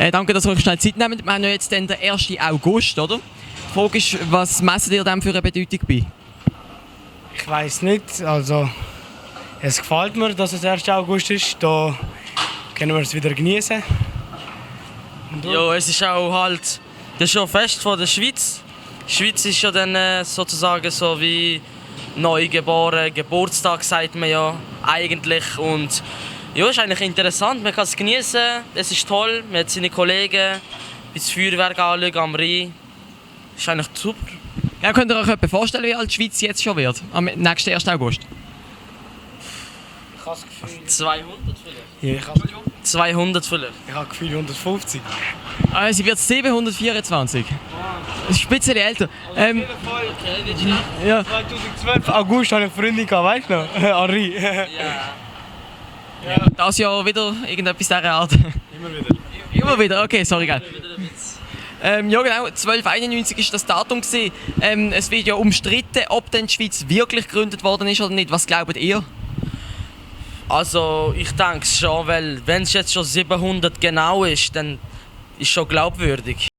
Danke, dass ihr euch schnell Zeit nehmt. Wir haben ja jetzt den 1. August, oder? Die Frage ist, was messen ihr dem für eine Bedeutung bei? Ich weiß nicht, also es gefällt mir, dass es 1. August ist. Da können wir es wieder genießen. Ja, es ist auch halt, das ist schon Fest von der Schweiz. Die Schweiz ist ja dann sozusagen so wie neugeboren, Geburtstag sagt man ja eigentlich. Und ja, ist eigentlich interessant, man kann es genießen, es ist toll, man hat seine Kollegen, das Feuerwerk anschauen am Rhein. Ist eigentlich super. Ja, könnt ihr euch etwas vorstellen, wie alt die Schweiz jetzt schon wird, am nächsten 1. August? Ich habe das Gefühl, 200 vielleicht? ja, ich habe 200 vielleicht. das Gefühl 150. Sie wird 724. Das ist ein bisschen älter. Okay, nicht Ja. 2012 August hatte ich eine Freundin, weißt du noch? Henri. Ja. Das Jahr wieder irgendetwas dieser Art. Immer wieder. Immer wieder, okay, sorry, gell. Wieder ein Witz. Ja genau, 1291 war das Datum. Es wird ja umstritten, ob denn die Schweiz wirklich gegründet worden ist oder nicht. Was glaubt ihr? Also ich denke es schon, weil wenn es jetzt schon 700 genau ist, dann ist es schon glaubwürdig.